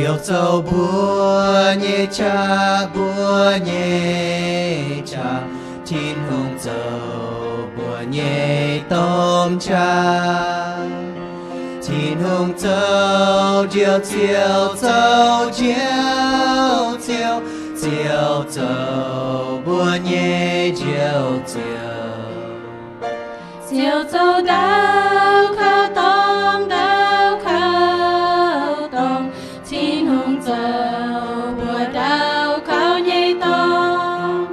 Ziouv zoux mbuo nyei qaqv, mbuo nyei qaqv. Tin-Hungh zoux mbuo nyei domh qaqv. Tin-Hungh zoux njoux Ziouv, zoux njoux Ziouv, Ziouv zoux mbuo nyei njoux Ziouv. Ziouv zoux ndau kauv dorngx, ndau kauv dorngx. Tin-Hungh zoux mbuo ndau kauv nyei dorngx.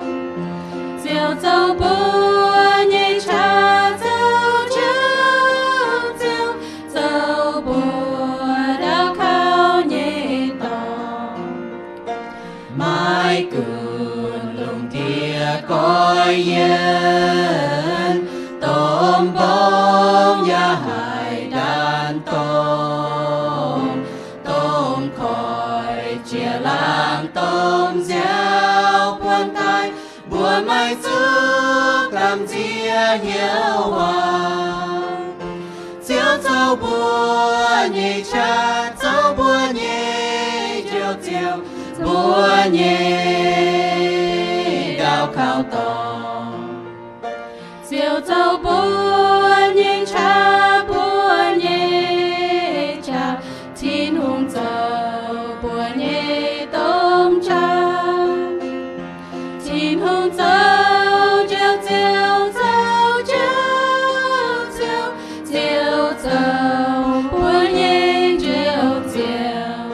Ziouv zoux mbuo nyei qaqv, zoux njoux Ziouv, zoux mbuo ndau kauv nyei dorngx. Maiv gunv lungh ndiev goiv yienh, domh mbong yaac haih ndaanv domh, domh koiv jiex laangz, domh nziaaux buonv daaih, mbuo maiv zuqc gamh nziex hnyouv waac. Ziouv zoux mbuo nyei qaqv, zoux mbuo nyei njoux Ziouv, mbuo nyei ndau kauv dorngx. Ziouv zoux mbuo nyei qaqv, mbuo nyei qaqv. Tin-Hungh zoux mbuo nyei domh qaqv. Tin-Hungh zoux njoux Ziouv, zoux njoux Ziouv, Ziouv zoux mbuo nyei njoux Ziouv.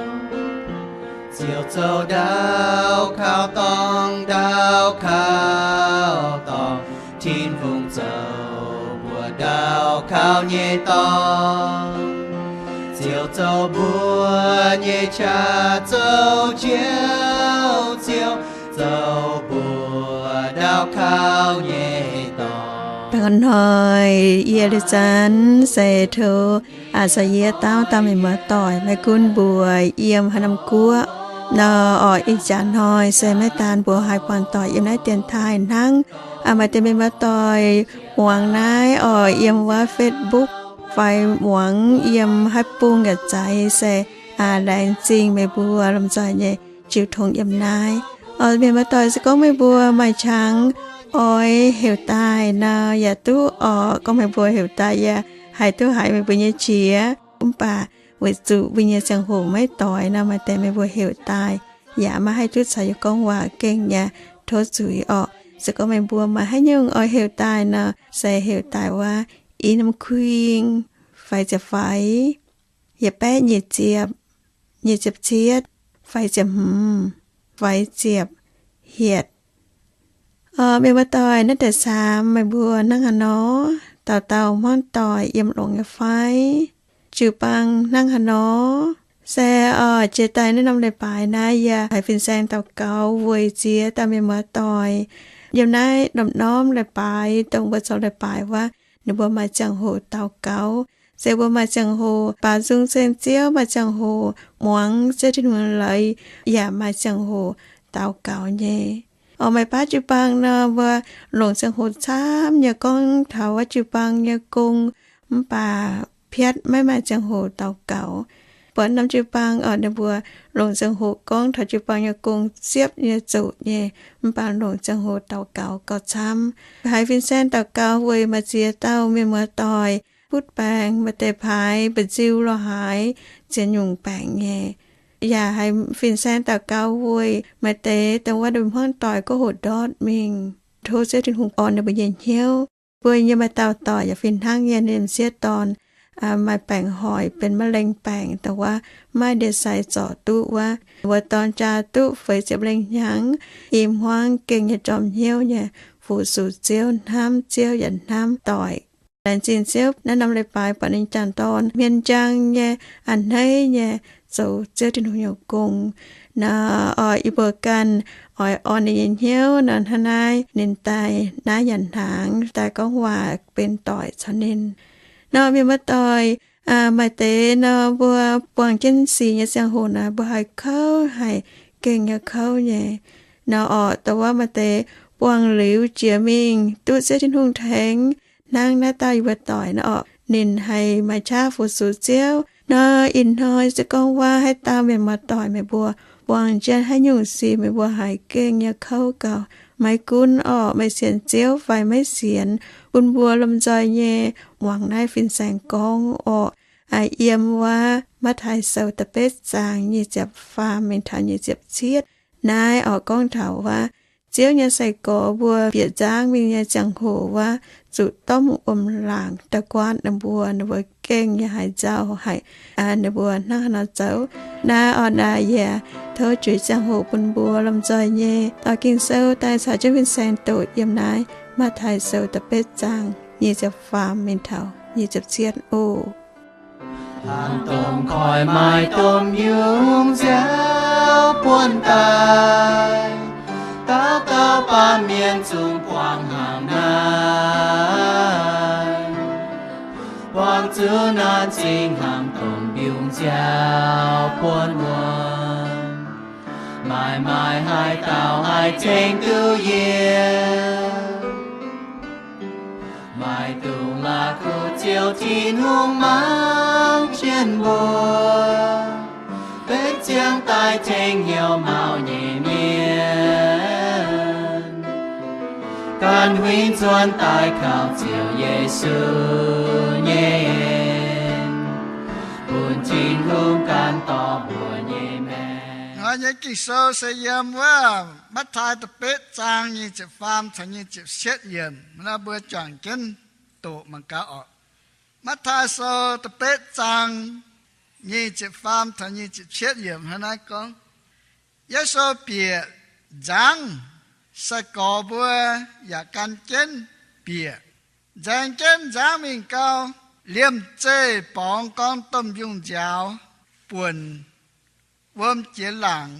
Ziouv zoux ndau kauv dorngx, ndau kauv dorngx. Tin-Hungh zoux mbuo ndau kauv nyei dorngx. Ziouv zoux mbuo nyei qaqv, zoux njoux Ziouv, zoux mbuo ndau kauv nyei dorngx. Da'hnoi yie liuz zanc se tov a'souc yie dauh dauh mienh muoz-doic, maiv gunv mbuo yiem haaix norm guoqv nor, oix ih jaax hnoi se maiv daan mbuo haih buangh doic yiem naaiv dienx taaih hnangv. Maaih deix mienh muoz-doic muangx naaiv oix yiem wuov Facebook fai muangx yiem haaix bung yaac zeiz se, laengz zingh meih mbuo lomh nzoih nyei jiu tong yiem naaiv. Mienh muoz-doic, se gorngv meih mbuo maaih qangx oix heuc daaih nor yaac duqv orqc. Gorngv meih mbuo heuc daaih yaac haih duqv haiz meih mbuo nyei qiex, mv baac weic zuqc mbuo nyei ziangh hoc maiv doix nor, maaih deix meih mbuo heuc daaih yaac maiv haih duqv caux yie gorngv waac gengh yaac tov zuiz orqc. Se gorngv meih mbuo maaih haaix nyungc oix heuc daaih nor, se heuc daaih wuov i norm kuing faix ziepc faix, yietc baeqv nyic ziepc, nyic ziepc cietv, faix ziepc hmz, faix ziepc hietc. Mienh muoz-doic, naaiv deix camv meih mbuo hnangv haaix nor, dauh dauh hmuangv doic yiem longx nyei fai? Jiu-baang hnangv haaix nor? Se oc, jiex daaih naaiv norm leiz-baaix naaiv yie haiz fin-saeng daux gaux weic ziex dauh mienh muoz-doic. Yiem naaiv norm-norm leiz-baaix dongh mbuo zoux leiz-baaix wuov, ninh mbuo maaih ziangh hoc daux gaux. Se mbuo maaih ziangh hoc baaux nzung ceng Ziouv, maaih ziangh hoc muangx Ziouv Tin-Hungh nyei leiz, yaac maaih ziangh hoc daux gaux nyei. Oc, maaih baav jiu-baang nor, mbuo longc ziangh hoc camv nyei gorngv taux wuov jiu-baang nyei gong, mv baac piatv maiv maaih ziangh hoc daux gaux. Buatc norm jiu-baang oc, ninh mbuo longc ziangh hoc gorngv taux jiu-baang nyei gong siepv nyei zuqc nyei, mv baac longc ziangh hoc daux gaux gauh camv. Haiz fin-saeng daux gaux weic maaih ziex dauh mienh muoz-doic butv baengc, maaih deix paaix mba'nziu lorz haaix, ziex nyungc baengc nyei. Yaac haiz fin-saeng daux gaux weic maaih deix dongh wuov hmuangv doic gorngv hoqc ndortv mingh. Tov Ziouv Tin-Hungh orn ninh mbuo nyei hnyouv. Mbuo nyei maaih dauh doic yaac fih hnangv nyei, ninh m'sieqv dorn maaih baengc hoic, benx มะเร็ง baengc, dongh wuov maiv ndie-sai zorc duqv wuov. Wuov dorn jaa duqv feix ziepc lengh hnyangx, i hmuangv gengh nyei jorm hnyouv nyei, fu-sux Ziouv, hnamv Ziouv yaac hnamv doic. Laengz zingh Ziouv, naaiv norm leiz-baaix buatc ninh jangc dorn hmien njang nyei, a'hneiv nyei, zoux Ziouv Tin-Hungh nyei gong. Nor oix yie mbuo ganh oix orn ninh nyei hnyouv nor, hnangv naaiv ninh daaih naaiv nyanc hnaangx, daaih gorngv waac benx doic caux ninh. Nor mienh muoz-doic, maaih deix nor mbuo buangh jienv sic nyei ziangh hoc naaic, mbuo haih kouv, haih gengh nyei kouv nyei. Nor oc, dongh wuov maaih deix buangh liuz jiex mingh duqv Ziouv Tin-Hungh tengx, hnangv naaiv dauh yie mbuo doic nor oc, ninh haih maaih qaqv fu-sux Ziouv, Nor ih hnoi se gorngv waac haaix dauh mienh muoz-doic meih mbuo buangh jienv haaix nyungc sic meih mbuo haiz gengh nyei kouv gauh, maiv gunv orqc meih sienx Ziouv fai maiv sienx, bun mbuo lomh nzoih nyei muangx naaiv fin-saeng gorngv orqc. Yiem waac Matv^taai Sou da'betv zaang nyic ziepc faam mingh taux nyic ziepc cietv naaiv orqc gorngv taux waac Ziouv nyei sai-gorx mbuo bieqc nzangv mingh nyei ziangh hoc waac zuqc domh wuom-laangc daaih guaatv ninh mbuo, ninh mbuo gengh nyei haaix nzauh haic, ninh mbuo hnangv haaix nor zoux. Naaiv orqc naaic yaac tov juix ziangh hoc bun mbuo lomh nzoih nyei dorh Ging-Sou daaih caux jienv fin-saeng doqc yiem naaiv Matv^taai Sou da'betv zaang nyic ziepc faam mingh taux nyic ziepc cietv oc. Hnangv dongh koiv maaih domh yungh nziaaux buonv daaih, dauh dauh baamh mienh zungv buangh hnangv naaiv. Buangh zuqc naanc zingh hnangv domh yungh nziaaux buonv wuom. Maaih maaih haaix dauh haih tengx duqv yie? Maaih dungx la'kuqv Ziouv Tin-Hungh mangc jienv mbuo, benx ziangh daaih tengx hnyouv mauv nyei mienh, gan huingx nzuonx daaih kaux Ziouv Yesu nyei en, bun Tin-Hungh gan dorh mbuo nyei maengc. Hnoi nyei Ging-Sou se yiem wuov Matv^taai da'betv zaang nyic ziepc faam taux nyic ziepc cietv yiemc. Naaiv mbuo juangc jienv doqc mangc gaax orqc. Matv^taai Sou da'betv zaang nyic ziepc faam taux nyic ziepc cietv yiemc hnangv naaiv gorngv, Yesu bieqc nzangv, sai-gorx mbuo yaac gan jienv bieqc. Nzaeng jienv nzangv mingh gau, liemh zeih borngz gorngv domh yungh nziaaux buonc wuom jiex laangc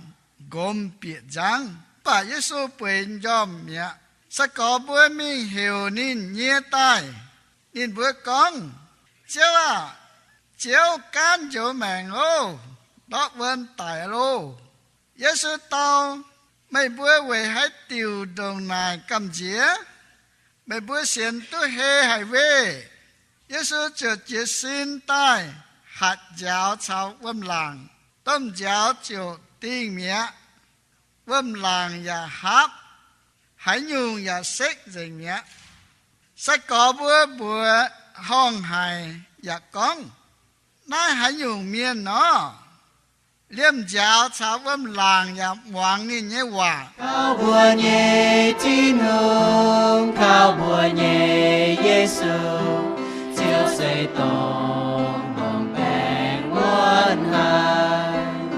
nqomz bieqc nzangv. Mv baac Yesu bueix njormh mi'aqv. Sai-gorx mbuo mingh heuc ninh nyie daaih. Ninh mbuo gorngv, Ziouv aah! Ziouv gaanv njoux maengc oc. Ndortv wuom daic loh. Yesu dau, Meih mbuo weic haaix diuc ndongc naaic gamh nziex? Meih mbuo sienx duqv hei haic weih. Yesu ziouc jiez sin daaih hatc nziaaux caux wuom-laangc. Domh nziaaux ziouc dingh mi'aqv. Wuom-laangc yaac haapv, haaix nyungc yaac sekv nzengc mi'aqv. Sai-gorx mbuo mbuox horngh haic yaac gorngv, Naaiv haaix nyungc mienh nor? Liemh nziaaux caux wuom-laangc yaac muangx ninh nyei waac. Kaux mbuo nyei Tin-Hungh, kaux mbuo nyei Yesu, Ziouv se dongh longc baengc wuonv haic.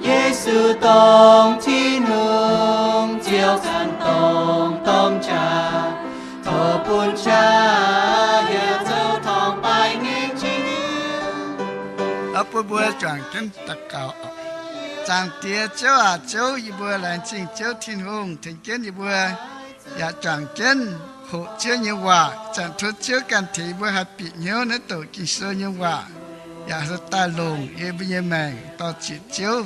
Yesu dongh Tin-Hungh, Ziouv ganh dongh domh qaqv, tov bun qaqv yaac zoux torngv-baaix nyei jiex. Bun mbuo juangc jienv daux gaux. Zaangc Diex Ziouv aac, Ziouv yie mbuo laengz zingh Ziouv Tin-Hungh tengx jienv yie mbuo yaac juangc jienv hoqc Ziouv nyei waac. Zanc tov Ziouv ganh tengx yie mbuo haih bieqc hnyouv naaiv douc Ging-Sou nyei waac, yaac haih daaih longc yie mbuo nyei maengc dorh ziec Ziouv.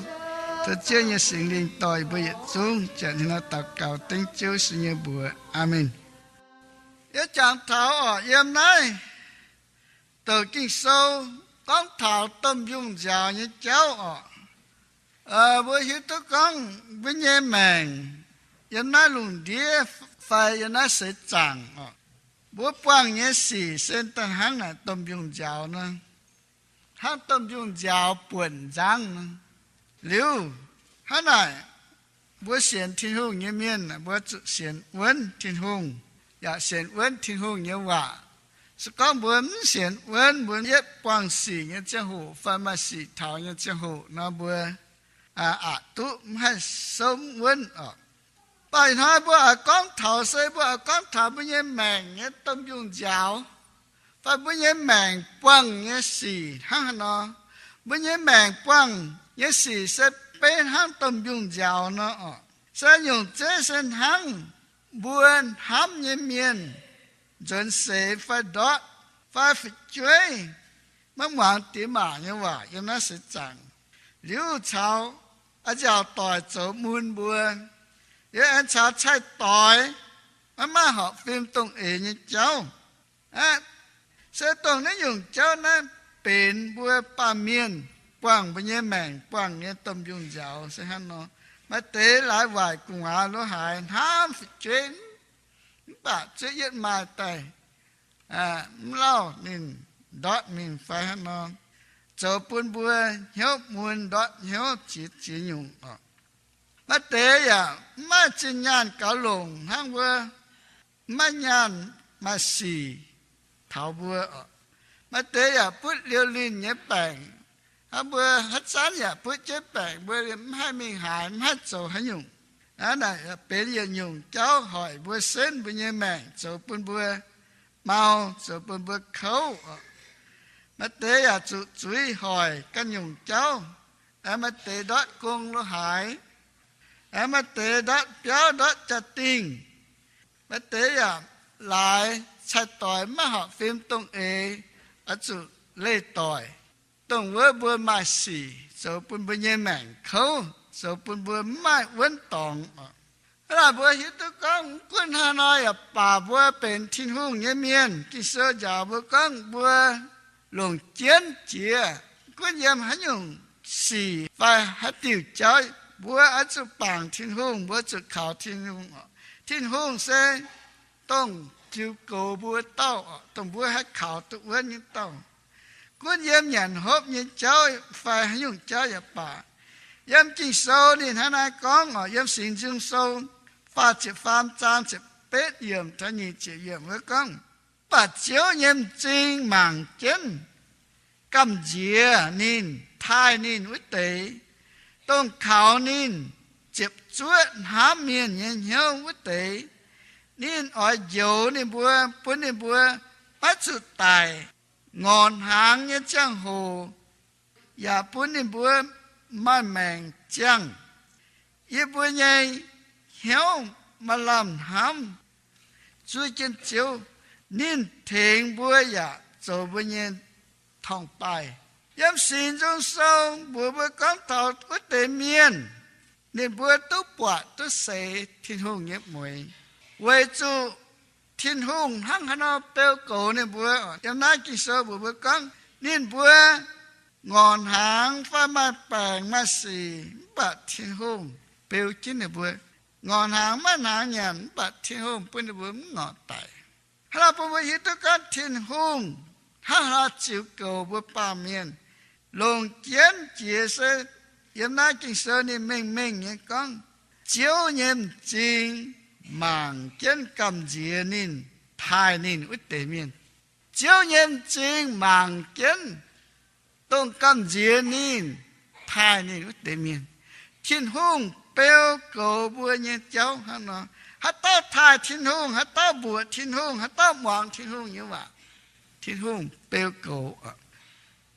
Tov Ziouv nyei Singx Lingh dorh yie mbuo yietc zungv. Janx hnangv naaiv daux gaux dengv Ziouv Yesu nyei mbuox. Aamen. Yie jangx taux orqc, yiem naaiv douc Ging-Sou gorngv taux domh yungh nziaaux nyei jauv orqc. Mbuo hiuv duqv gorngv mbuo nyei maengc yiem naaiv lungh ndiev fai yiem naaiv seix zaangc orqc, mbuo buangh nyei sic se daaih hnangv naaic domh yungh nziaaux nor, hnangv domh yungh nziaaux buonc nzangv nor. Liuz hnangv naaic, mbuo sienx Tin-Hungh nyei mienh, mbuo zuqc sienx wuonv Tin-Hungh, yaac sienx wuonv Tin-Hungh nyei waac. Se gorngv mbuo mv sienx wuonv, mbuo yietv buangh sic nyei ziangh hoc fai maaih sic taux nyei ziangh hoc nor, mbuo aqc duqv mv haih souv mv wuonv orqc. Mv baac ih hnoi mbuo oix gorngv taux se mbuo oix gorngv taux mbuo nyei maengc nyei domh yungh nziaaux, fai mbuo nyei maengc buangh nyei sic hnangv haaix nor. Mbuo nyei maengc buangh nyei sic se beiv hnangv domh yungh nziaaux nor orqc. Se nyungc zeiv se hnangv mbuo hnamv nyei mienh nzuonx seix fai ndortv fai fu'jueiv maiv muangx diex maac nyei waac yiem naaiv seix zaangc, liuz caux a'nziaauc doic zoux mun mbuo, liuz aengx caux cai-doix maiv maaih horpc fim dongh eix nyei jauv. Aqv, se dongh naaiv nyungc jauv naaiv benx mbuo baamh mienh, buangh mbuo nyei maengc, buangh nyei domh mbiungc nziaaux se hnangv nor. Maaih deix laaix waaic gu'nguaaz lo haaix hnamv fu'jueiv, mv baac zuov yietv maaih daaih, mv lauh ninh ndortv mingh fai hnangv nor, zoux bun mbuo hnyouv mun ndortv hnyouv ziex ziex nyungc oc. Maaih deix yaac mv maaih zinh nyaanh gaux longc hnangv wuov, mv maaih nyaanh maaih sic taux mbuo oc. Maaih deix yaac butv liouh linh nyei baengc, hnangv mbuo haaix zanc yaac butv jienv baengc, mbuo mv haih mingh haaix, mv haih zoux haaix nyungc. Hnangv naaic benx yietc nyungc jauv hoic mbuo setv mbuo nyei maengc, zoux bun mbuo mau, zoux bun mbuo kouv oc. Maaih deix yaac zuqc zuiz hoic ganh nyungc jauv. Maaih deix ndortv gong lo haaix. Maaih deix ndortv biauv ndortv jaa-dingh. Maaih deix yaac laaix cai-doix maiv horpc fim dongh eix, oix zuqc leih doic. Dongh wuov mbuo maaih sic zoux bun mbuo nyei maengc kouv, zoux bun mbuo mv maaih wuonv dorngx oc. Hnangv naaic mbuo hiuv duqv gorngv mv gunv hnangv nor yaac baac mbuo benx Tin-Hungh nyei mienh. Ging-Sou njaaux mbuo gorngv mbuo longc jienv jiex, mv gunv yiem haaix nyungc sic fai haaix diuc jauv, mbuo oix zuqc bangc Tin-Hungh, mbuo zuqc kaux Tin-Hungh oc. Tin-Hungh se dongh ziux goux mbuo dauh oc, dongh mbuo haih kaux duqv wuonv nyei dauh. Gunv yiem nyanc hopv nyei jauv fai haaix nyungc jauv yaac baac, yiem Ging-Sou ninh hnangv naaiv gorngv oc, yiem Singx Nzung Sou faah ziepc faam zaang ziepc betv yiemc taux nyic ziepc yiemc wuov gorngv, mv baac Ziouv nyei m'zing mangc jienv gamh nziex ninh, taaih ninh wuov deix, dongh kaux ninh, ziepc zuoqv hnamv mienh nyei hnyouv wuov deix. Ninh oix njoux ninh mbuo, bun ninh mbuo maiv zuqc daic ngorc hnaangx nyei ziangh hoc, yaac bun ninh mbuo maaih maengc ziangh. Yie mbuo nyei hnyouv maaih lamh hnamv zuov jienv Ziouv, ninh tengx mbuo yaac zoux mbuo nyei torngv-baaih. Yiem Singx Nzung Sou mbuox mbuo gorngv taux wuov deix mienh, ninh mbuo duqv buatc duqv seix Tin-Hungh nyei mueix, weic zuqc Tin-Hungh hnangv haaix nor beu goux ninh mbuo. Yiem naaiv Ging-Sou mbuox mbuo gorngv ninh mbuo ngorc hnaangx fai maaih baengc maaih sic, mv baac Tin-Hungh beu jienv ninh mbuo. Ngorc hnaangx maiv hnaangx nyanc, mv baac Tin-Hungh bun ninh mbuo mv ngorc daic. Hnangv naaic bun mbuo hiuv duqv gorngv Tin-Hungh hnangv haaix nor ziux goux mbuo baamh mienh. Longc jienv jiex se yiem naaiv Ging-Sou ninh mengh mengh nyei gorngv, Ziouv nyei m'zing mangc jienv gamh nziex ninh, taaih ninh wuov deix mienh. Ziouv nyei m'zing mangc jienv dongh gamh nziex ninh, taaih ninh wuov deix mienh. Tin-Hungh beu goux mbuo nyei jauv hnangv nor. Haaix dauh taaih Tin-Hungh, haaix dauh mbuoqc Tin-Hungh, haaix dauh muangx Tin-Hungh nyei waac, Tin-Hungh beu goux.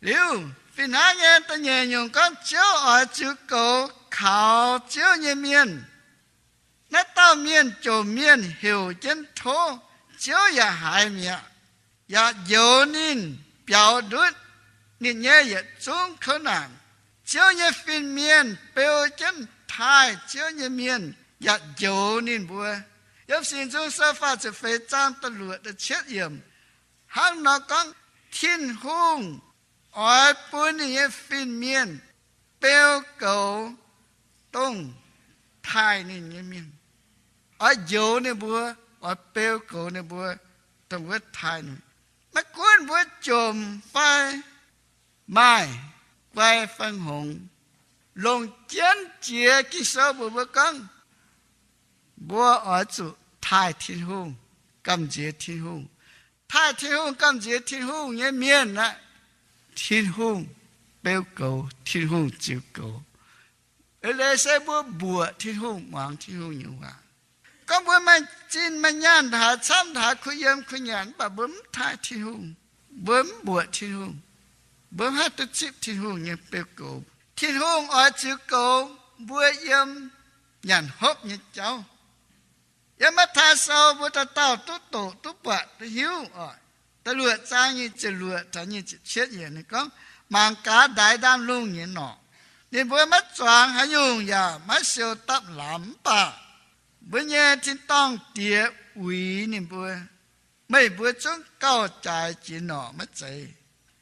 Liuz fih hnangv nyei da'nyeic nyungc gorngv Ziouv oix ziux goux kaux Ziouv nyei mienh. Naaiv dauh mienh jomc mienh heuc jienv tov, Ziouv yaac haiz mi'aqv, yaac njoux ninh biaux ndutv ninh nyei yietc zungv kouv naanc. Ziouv nyei fin-mienh beu jienv taaih Ziouv nyei mienh yaac njoux ninh mbuo. Yiem Singx Nzung Sou faah ziepc feix zaang da'luoqc da'cietv yiemc hnangv nor gorngv, Tin-Hungh oix bun ninh nyei fin-mienh beu goux dongh taaih ninh nyei mienh, oix njoux ninh mbuo, oix beu goux ninh mbuo, dongh wuov taaih ninh. Maiv gunv mbuo jomc fai maaih guai fai hngongx, longc jienv jiex Ging-Sou mbuox mbuo gorngv, mbuo oix zuqc taaih Tin-Hungh, gamh nziex Tin-Hungh. Taaih Tin-Hungh, gamh nziex Tin-Hungh nyei mienh aeqv, Tin-Hungh beu goux, Tin-Hungh ziux goux. Eix leiz se mbuo mbuoqc Tin-Hungh, muangx Tin-Hungh nyei waac. Gorngv mbuo maaih zinh maaih nyaanh haaix camv haaix, kuh yiem kuh nyanc, mv baac mbuo mv taaih Tin-Hungh, mbuo mv mbuoqc Tin-Hungh, mbuo mv haih duqv zipv Tin-Hungh nyei beu goux. Tin-Hungh oix ziux goux mbuo yiem nyanc hopv nyei jauv. Yiem Matv^taai Sou mbuo dauh dauh duqv doqc duqv buatc duqv hiuv oc. Da'luoqc zaang nyic ziepc luoqc taux nyic ziepc cietv yiemc ninh gorngv, mangc gaax ndaix ndaamv-lungh nyei norqc. Ninh mbuo maiv zuangx haaix nyungc yaac maiv siou dapv lamz, mv baac mbuo nyei tin-dorngh Diex uix ninh mbuo. Meih mbuo zungv gauh jaaix jiex norqc maiv zeiz?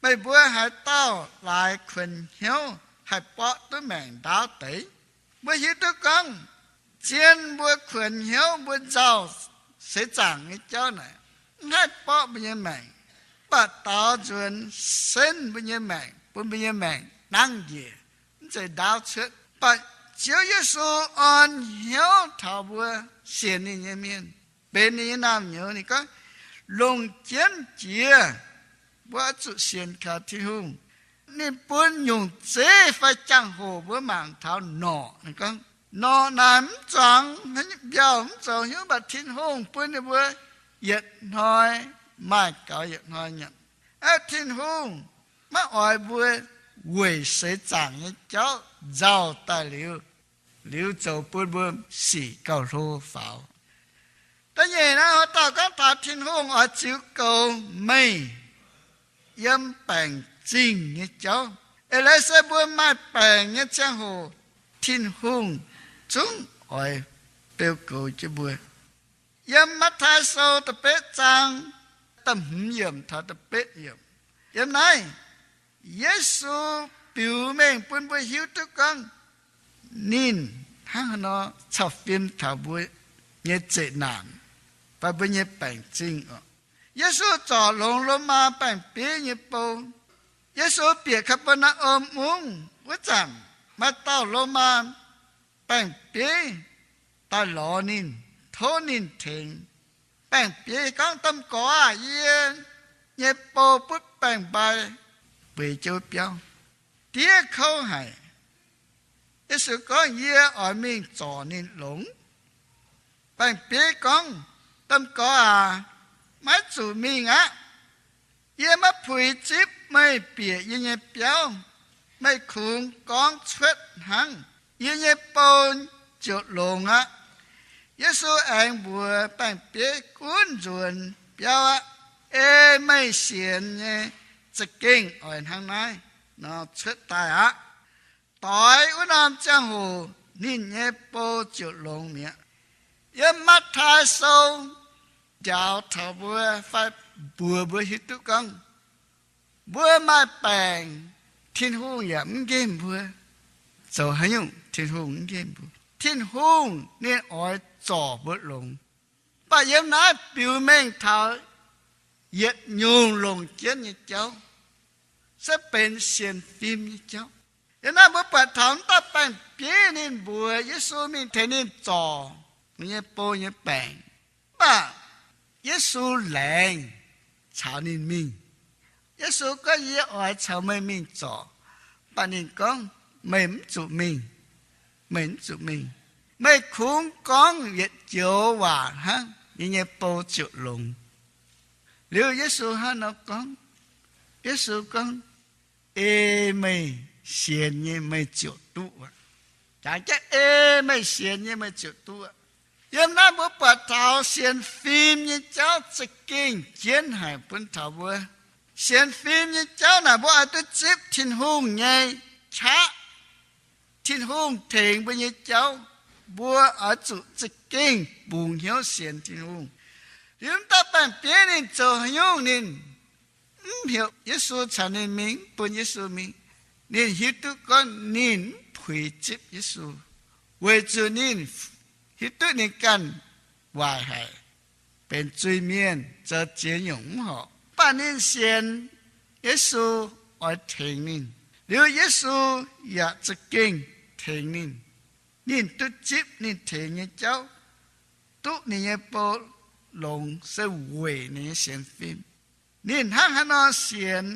Meih mbuo haaix dauh laaix kuonx hnyouv haih borqv duqv maengc ndaauv deix? Mbuo hiuv duqv gorngv zien mbuo kuonx hnyouv mbuo nzauh seix zaangc nyei jauv naaic, mv haih borqv mbuo nyei maengc. Mv baac daaux nzuonx senv mbuo nyei maengc, bun mbuo nyei maengc nangv njiec, mv zeiz ndaauv cuotv. Mv baac Ziouv Yesu orn hnyouv taux mbuo sienx ninh nyei mienh, benx ninh nyei naamh nyouz. Ninh gorngv, longc jienv jiex mbuo oix zuqc sienx kaux Tin-Hungh. Ninh bun nyungc zeiv fai jangx-hoc mbuo mangc taux norqc. Ninh gorngv, norqc naaic mv zuangx mbiauh, mv zoux hnyouv, mv baac Tin-Hungh bun ninh mbuo yietc hnoi maaih gaux yietc hnoi nyanc. Aa, Tin-Hungh maiv oix mbuo weic seix zaangc nyei jauv nzauh daaih liuz, liuz zoux bun mbuo sic gauh hlo faaux. Da'nyeic naaiv, haaix dauh gorngv taux Tin-Hungh oix ziux goux meih yiem baengc zingh nyei jauv. Eix leiz se mbuo maaih baengc nyei ziangh hoc, Tin-Hungh zungv oix beu goux jienv mbuo. Yiem Matv^taai Sou da'betv zaang da'hmz yiemc taux da'betv yiemc, yiem naaiv Yesu biux mengh bun mbuo hiuv duqv gorngv ninh hnangv haaix nor cau fim taux mbuo nyei zeqc naanc fai mbuo nyei baengc zingh oc. Yesu zorc longx Lomaa baeng-bieiv nyei bou. Yesu bieqc Kaa^be^naa^om Mungv wuov zanc, maaih dauh Lomaa baeng-bieiv daaih lorz ninh, tov ninh tengx. Baeng-bieiv gorngv, Domh Gorx aah! Yie nyei bou butv baeng-mbai bueix jienv wuov biauv. Diev kouv haic. Yesu gorngv, Yie oix mingh zorc ninh longx. Baeng-bieiv gorngv, Domh Gorx aac, maiv zuqc mingh aqv. Yie maiv puix zipv meih bieqc yie nyei biauv. Meih kungx gorngv cuotv hnangv, yie nyei bou ziouc longx aqv. Yesu aengx mbuox baeng-bieiv gunv nzuonx biauv aqv. Ei meih sienx nyei za'gengh oix hnangv naaiv nor cuotv daaih aqv. Doix wuov norm ziangh hoc ninh nyei bou ziouc longx mi'aqv. Yiem Matv^taai Sou njaaux taux mbuo fai mbuox mbuo hiuv duqv gorngv, mbuo maaih baengc, Tin-Hungh yaac mv nqemh mbuo. Zoux haaix nyungc Tin-Hungh mv nqemh mbuo? Tin-Hungh ninh oix zorc mbuo longx. Mv baac yiem naaiv biux mengh taux yietc nyungc longc jienv nyei jauv se benx sienx fim nyei jauv. Yiem naaiv mbuo buatc taux m'dauh baeng-bieiv ninh mbuox Yesu mingh tengx ninh zorc ninh nyei bou nyei baengc. Mv baac Yesu laengz caux ninh mingh. Yesu gorngv, Yie oix caux meih mingh zorc. Mv baac ninh gorngv, Meih mv zuqc mingh. Meih mv zuqc mingh. Meih kungx gorngv yietc joux waac hnangv, yie nyei bou ziouc longx. Liuz Yesu hnangv nor gorngv, Yesu gorngv, Ei meih sienx nyei meih ziouc duqv aqv. Jangx jienv, Ei meih sienx nyei meih ziouc duqv aqv. Yiem naaiv mbuo buatc taux sienx fim nyei jauv za'gengh jienv haic bun taux mbuo. Sienx fim nyei jauv naaic mbuo oix duqv zipv Tin-Hungh nyei qaqv. Tin-Hungh tengx mbuo nyei jauv, mbuo oix zuqc za'gengh bungx hnyouv sienx Tin-Hungh. Liuz m'dauh baeng-bieiv ninh zoux haaix nyungc? Ninh mv heuc Yesu caux ninh mingh, mv bun Yesu mingh. Ninh hiuv duqv gorngv ninh mv puix zipv Yesu, weic zuqc ninh hiuv duqv ninh ganh waaic haic, benx zuiz-mienh, zoux ziex nyungc mv horpc. Mv baac ninh sienx Yesu oix tengx ninh, liuz Yesu yaac za'gengh tengx ninh. Ninh duqv zipv ninh tengx nyei jauv, duqv ninh nyei bou longx se weic ninh nyei sienx fim. Ninh hnangv haaix nor sienx,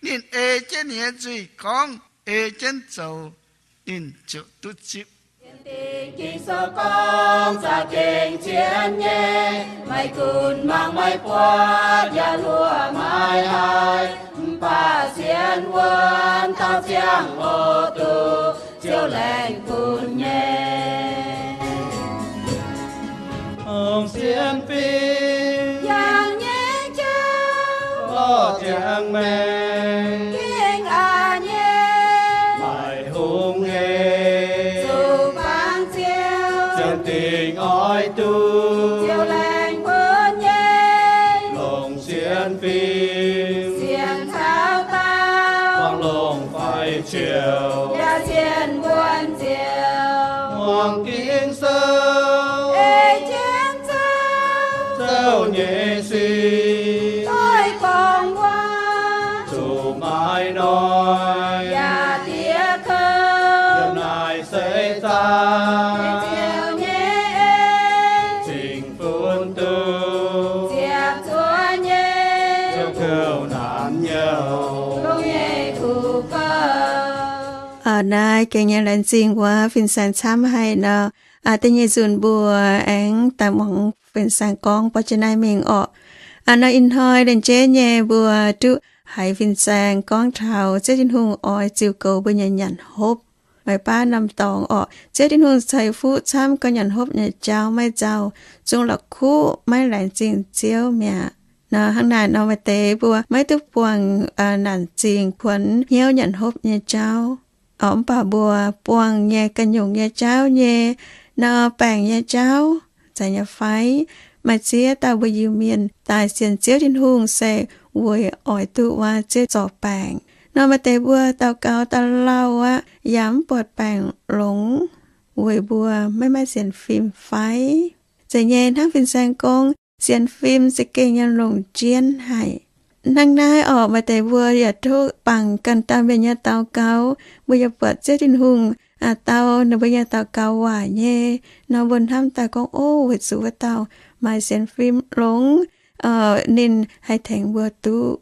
ninh ei jienv ninh nyei nzuih gorngv, ei jienv zoux, ninh ziouc duqv zipv. Ging-Sou gorngv, za'gengh zien nyei, maiv gunv mangc maiv buatc, yaac luoqc maiv haih, mv baac sienx wuonv taux ziangh hoc duqv, ziouc laengz bun nyei. Ong sienx fim, yangh nyei jauv, lorh ziangx maengc, gengh aqc nyei, maiv hungh nyei, zuqc bangc Ziouv, ziouc dingc oix duqv, ziouc laengz bun nyei. Longc sienx fim, sienx caux daaih, Muangx Ging-Sou, ei jienv zouv, zouv nyei sic, doix gorngv waac, zuqc maaih noic, yaac diev kouv, yiem naaic seix zaangc, Ziouv nyei en, cingx funx duqv, ziepc zuoqv nyei, Ziouv kouv naanc nyouh, longx nyei kuv bouh. Aa, naaiv gengh nyei laengz zingh wuov fin-saeng camv haic nor. Aa, da'nyeic nzunc mbuo aengx daaih muangx fin-saeng gorngv borqv jienv naaiv mingh orqc. Aa, nor ih hnoi lengc jeiv nyei mbuo duqv haiz fin-saeng gorngv taux Ziouv Tin-Hungh oix ziux goux mbuo nyei nyanc hopv. Maiv baac norm dorngx orqc, Ziouv Tin-Hungh ceix fuqv camv gorngv nyanc hopv nyei jauv maiv nzauh, zungv la'kuqv maiv laengz zingh Ziouv mi'aqv. Nor hnangv naaic nor maaih deix mbuo maiv duqv buangh naanc zingh kuonx hnyouv nyanc hopv nyei jauv. Orqc, mv baac mbuo buangh nyei ganh nyungc nyei jauv nyei, nor baengc nyei jauv, zeiz nyei fai? Maaih ziex dauh mbuo Iu-Mienh daaih sienx Ziouv Tin-Hungh se weic oix duqv wuov Ziouv zorc baengc. Nor maaih deix mbuo daux gaux daaih lauh aqv, yaac mv buatc baengc longx, weic mbuo maiv maaih sienx fim fai? Zeiz nyei, hnangv fin-saeng gorngv, sienx fim za'gengh nyei longc jienv haic. Hnangv naaiv orqc, maaih deix mbuo yaac tov bangc ganh dauh mienh nyei daux gaux, mbuo yaac buatc Ziouv Tin-Hungh dau ninh mbuo nyei daux gaux waac nyei. Nor mbuo hnamv daaih gorngv, ov, weic zuqc wuov dauh maaih sienx fim longx, ninh haih tengx mbuo duqv.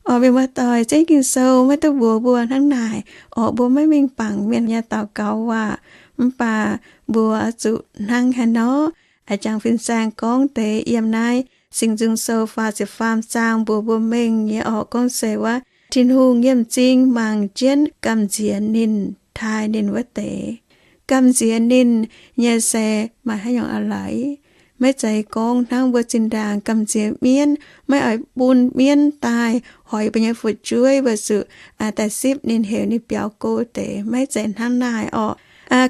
Orqc, mienh muoz-doic, Ziouv Ging-Sou maiv duqv mbuox mbuo hnangv naaic. Orqc, mbuo maiv mingh bangc mienh nyei daux gaux waac, mv baac mbuo zuqc hnangv haaix nor, a'jangc fin-saeng gorngv deix yiem naaiv Singx Nzung Sou faah ziepc faam zaang mbuox mbuo mengh nyei orqc, gorngv se wuov Tin-Hungh yiem m'zing mangc jienv gamh nziex ninh, taaih ninh wuov deix. Gamh nziex ninh nyei se maaih haaix nyungc a'leiz? Maiv zeiz gorngv hnangv mbuo zinh ndaangc gamh nziex mienv, maiv oix bun mienv daaih hoic mbuo nyei fu'jueiv weic zuqc daaih sipv ninh, heuc ninh biaux go deix. Maiv zeiz hnangv naaic orqc.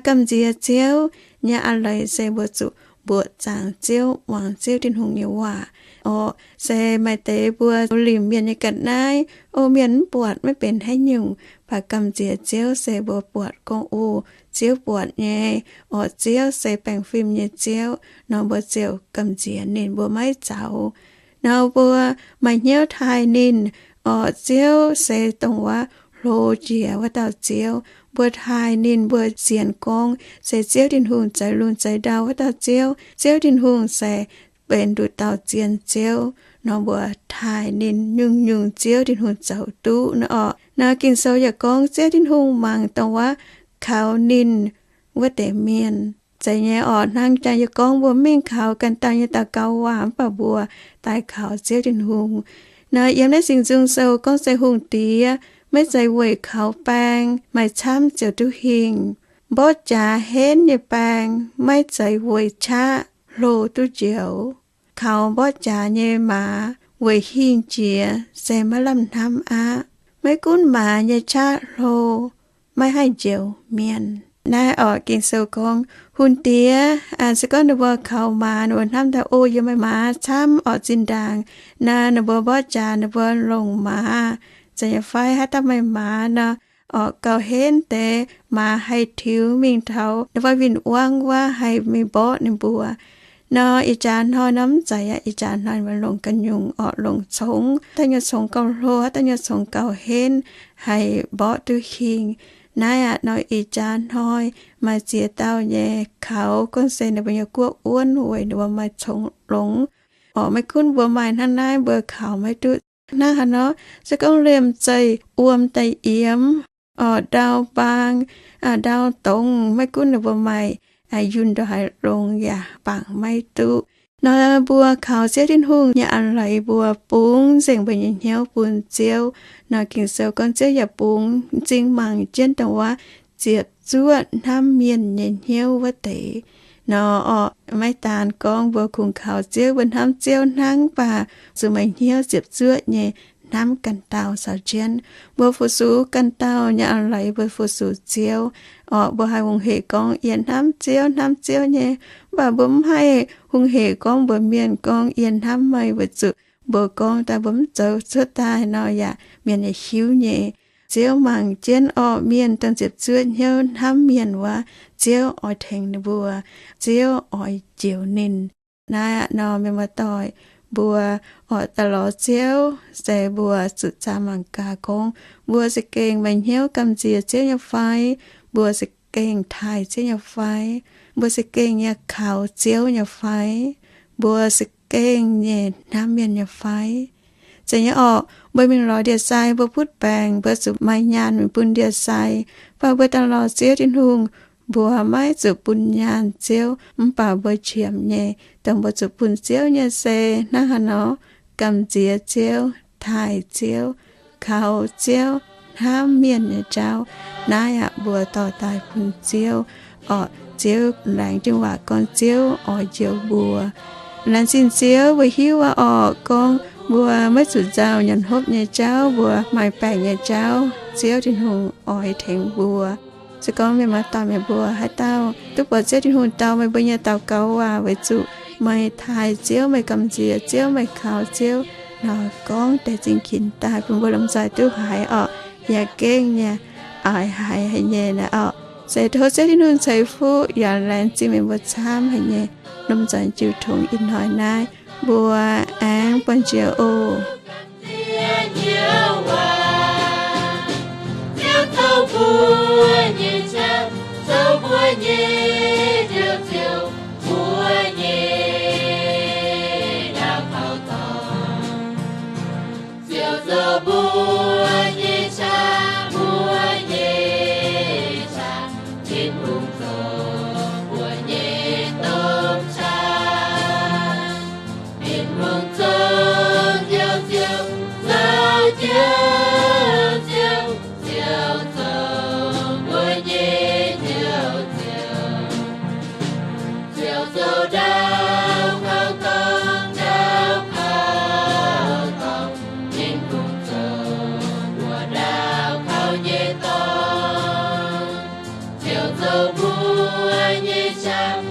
Gamh nziex Ziouv nyei a'leiz se mbuo zuqc mbuoqc zaangc Ziouv, muangx Ziouv Tin-Hungh nyei waac. Orqc, se maaih deix mbuo limc mienh nyei ga'naaiv, o, mienh mv buatc maiv benx haaix nyungc, baac gamh nziex Ziouv se mbuo buatc gorngv, o, Ziouv buatc nyei. Orqc, Ziouv se baengh fim nyei Ziouv. Nor mbuo ziouc gamh nziex ninh, mbuo maiv zaux. Nor mbuo maaih hnyouv taaih ninh. Orqc, Ziouv se dongh wuov hlo jiex wuov dauh Ziouv. Mbuo taaih ninh, mbuo sienx gorngv se Ziouv Tin-Hungh zeix lungh zeix ndau wuov dauh Ziouv. Ziouv Tin-Hungh se benx nduqc dauh zien Ziouv. Nor mbuo taaih ninh, nyungc-nyungc Ziouv Tin-Hungh zoux duqv nor orqc. Nor Ging-Sou yaac gorngv Ziouv Tin-Hungh mangc dongh wuov kaux ninh wuov deix mienh. Zeiz nyei orqc, hnangv jangx yie gorngv, mbuo mv mingh kaux ganh dauh nyei daux gaux waac, mv baac mbuo daaih kaux Ziouv Tin-Hungh. Nor yiem naaiv Singx Nzung Sou gorngv se hungh diex maiv zeiz weic kaux baeng maaih camv ziouc duqv hingh. Mborqv jaax henv nyei baeng maiv zeiz weic qaqv hlo duqv njoux. Kaux mborqv jaax nyei maaz weic hingh jiex se maiv lamh hnamv aqv. Maiv gunv maaz nyei qaqv hlo, maiv haih njoux mienh. Naaiv orqc, Ging-Sou gorngv hungh diex, se gorngv ninh mbuo kaux maaz, ninh mbuo hnamv daaih, o, yie maaih maaz camv orqc, zinh ndaangc naaiv ninh mbuo mborqv jaax, ninh mbuo longc maaz, zeiz nyei fai? Haaix dauh maaih maaz nor, orqc, gauh henv deix maaz haih tiux mingh taux ninh mbuo win-wangv wuov, haih mingh mborqv ninh mbuo. Nor ih jaax hnoi nor mv zeiz aqv. Ih jaax hnoi mbuo longc ganh nyungc orqc, longc congx. Haaix dauh nyei congx gauh hlo, haaix dauh nyei congx gauh henv, haih mborqv duqv hingh. Naaiv aqv, nor ih jaax hnoi maaih ziex dauh nyei kaux gorngv se ninh mbuo nyei guoqv wuonv weic ninh mbuo maaih congx longx. Orqc, maiv gunv mbuo maaih hnangv naaiv, mbuo kaux maiv duqv. Hnangv haaix nor, se gorngv liemh zeih wuom daaih yiemx, orqc, ndau mbaang, ndau dongz, maiv gunv ninh mbuo maaih yunh ndongc haaix longx yaac bangc maiv duqv. Nor mbuo kaux Ziouv Tin-Hungh nyei a'leiz, mbuo bungx nzengc mbuo nyei hnyouv bun Ziouv. Nor Ging-Sou gorngv Ziouv yaac bungx m'zing mangc jienv dongh wuov ziepc zuoqv hnamv mienh nyei hnyouv wuov deix. Nor orqc, maiv daan gorngv mbuo kungx kaux Ziouv, mbuo hnamv Ziouv hnangv, mv baac zuqc maaih hnyouv ziepc zuoqv nyei hnamv ganh dauh caux jienv. Mbuo fu-sux ganh dauh nyei a'leiz, mbuo fu-sux Ziouv. Orqc, mbuo haih hungh hec gorngv, yie hnamv Ziouv, hnamv Ziouv nyei. Mv baac mbuo mv haih hungh hec gorngv mbuox mienh gorngv, yie hnamv meih, weic zuqc mbuo gorngv daaih mbuo mv zoux cuotv daaih nor yaac mienh yaac hiuv nyei. Ziouv mangc jienv orqc, mienh dongh ziepc zuoqv hnyouv hnamv mienh wuov, Ziouv oix tengx ninh mbuo, Ziouv oix njoux ninh. Naaiv aqv nor, mienh muoz-doic, mbuo oix daaih lorz Ziouv se mbuo zuqc zaah mangc gaax gorngv mbuo za'gengh maaih hnyouv gamh nziex Ziouv nyei fai, mbuo za'gengh taaih Ziouv nyei fai, mbuo za'gengh nyei kaux Ziouv nyei fai, mbuo za'gengh nyei hnamv mienh nyei fai. Zeiz nyei orqc, mbuo mingh lorz ndie-sai, mbuo butv baengc, mbuo zuqc maaih nyaanh mingh bun ndie-sai. Mv baac mbuo daaih lorz Ziouv Tin-Hungh, mbuo maiv zuqc bun nyaanh Ziouv, mv baac mbuo qiemx nyei, dongh mbuo zuqc bun Ziouv nyei se hnangv haaix nor? Gamh nziex Ziouv, taaih Ziouv, kaux Ziouv, hnamv mienh nyei jauv. Naaiv aqv, mbuo dorh daaih bun Ziouv orqc, Ziouv laengz jienv waac gorngv Ziouv oix njoux mbuo. Laengz zingh Ziouv, mbuo hiuv aqv orqc, gorngv mbuo maiv zuqc nzauh nyanc hopv nyei jauv, mbuo maaih baengc nyei jauv, Ziouv Tin-Hungh oix tengx mbuo. Se gorngv mienh muoz-doic meih mbuo haaix dauh duqv buatc Ziouv Tin-Hungh dau meih mbuo nyei daux gaux waac weic zuqc meih taaih Ziouv, meih gamh nziex Ziouv, meih kaux Ziouv nor, gorngv deix zingh kin daaih bun mbuo lomh nzoih duqv haiz orqc. Yaac gengh nyei, oix haiz haic nyei naaiv orqc. Se tov Ziouv Tin-Hungh ceix fuqv yaac laengz zingh meih mbuo camv haic nyei. Lomh nzoih jiu tongx ih hnoi naaiv mbuo aengx buangh jiex oc. Ziouv zoux mbuo nyei qaqv, mbuo nyei qaqv. Tin-Hungh zoux mbuo nyei domh qaqv. Tin-Hungh zoux Ziouv, Ziouv zoux Ziouv, Ziouv, Ziouv zoux mbuo nyei Ziouv, Ziouv. Ziouv zoux ndau kaux dorngx, ndau kaux dorngx. Tin-Hungh zoux mbuo ndau kaux nyei dorngx. Ziouv zoux mbuo nyei qaqv,